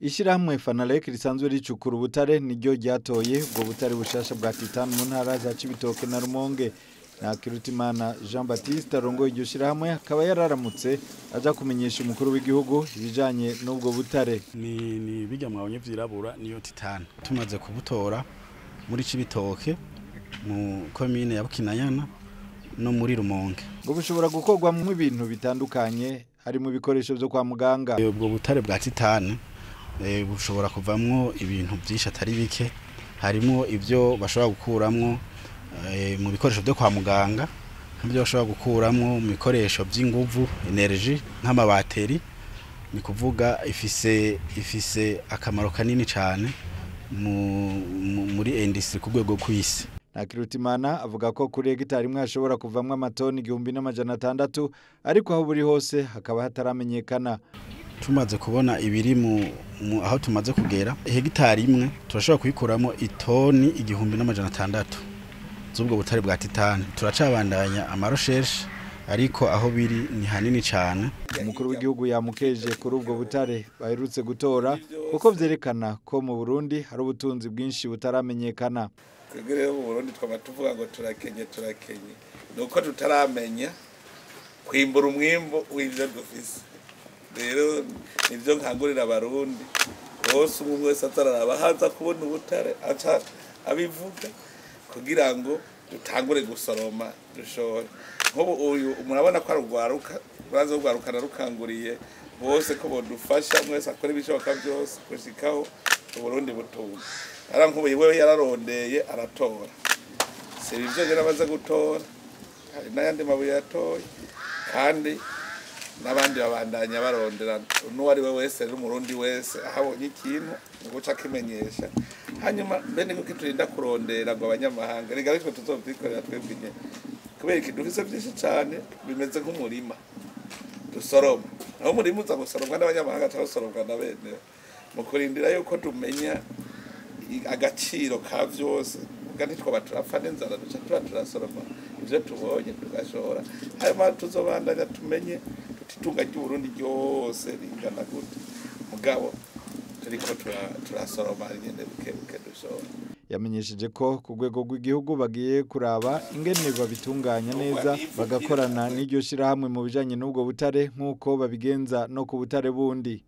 Ishyirahamwe Fanalek risanzwe ricukura ubutare niryo ryatoye ubwo butare bushasha bwa titane mu ntara za Cibitoke na Rumonge. Ntakirutimana Jean Baptiste arongoye iryo shyirahamwe akaba yararamutse aja kumenyesha umukuru w'igihugu ibijanye n'ubwo butare. Ni bijya mwabonye vyirabura niyo titane. Tumaze kubutora muri Cibitoke mu komine ya Bukinanyana no muri Rumonge. Ngo bushobora gukorwamwo ibintu bitandukanye harimo ibikoresho vyo kwa muganga. Ubwo butare bwa titane bushobora kuvamwo ibintu byinshi atari bike, harimo ibyo bashobora gukuramwo mu bikoresho byo kwa muganga, nk'ibyo bashobora gukuramwo mu bikoresho by'inguvu energy nk'amabateri. Ni kuvuga ifise akamaro kanini cyane muri industry ku rwego kw'isi. Ntakirutimana avuga ko kuri hegitari imwe hashobora kuvamwo amatoni 1600, ariko aho buri hose hakaba hataramenyekana. Tumaze kubona ibiri mu aho tumaze kugera, hegitari imwe turashobora kuyikuramo itoni 1600 z'ubwo butare bwa titane. Turacabandanya amarecherche, ariko aho biri ni hanini cyane. Umukuru w'igihugu yamukeje kuri ubwo butare baherutse gutora, kuko vyerekana ko mu Burundi hari ubutunzi bwinshi butaramenyekana. Twebwe rero mu Burundi twama tuvuga ngo turakenye, nuko tutaramenya kwimbura umwimbu w'ivyo dufise. Rero nivyo nkangurira abarundi bose, umwe wese atararaba haza kubona ubutare aca abivuga kugira ngo dutangure gusoroma dushore. Nk'ubu uyu murabona ko arugwaruka, uraza rugwaruka narukanguriye bose ko bodufasha, mwese akora ibishoboka byose gushikaho Uburundi butunga. Ara nk'ubu wewe yararondeye aratora, si ibyo rero abaza gutora, hari n'ayandi mabuye yatoye, kandi n'abandi babandanya barondera. N'uwari we wese rero, umurundi wese ahabonye ikintu ni guca akimenyesha. Hanyuma bene kuko turinda kurondera ngo abanyamahanga, rega aritwe tuzovyikorera twebwe nyene, kubera iki dufise vyinshi cane bimeze nk'umurima dusoroma. Naho umurima uza gusoromwa n'abanyamahanga cyangwa usoromwa na bene, mu kurindira yuko tumenya agaciro ka vyose, ubwo ntitwoba turapfa n'inzara, duca tuba turasoroma ivyo tubonye tugashora. Hanyuma tuzobandanya tumenye tuti itunga ry'Uburundi ryose ringana gute, mugabo turiko turasoroma nyene buke buke dushora. Yamenyesheje ko ku rwego rw'igihugu bagiye kuraba ingene babitunganya neza, bagakorana n'iryo shirahamwe mu bijanye n'ubwo butare nk'uko babigenza no ku butare bundi.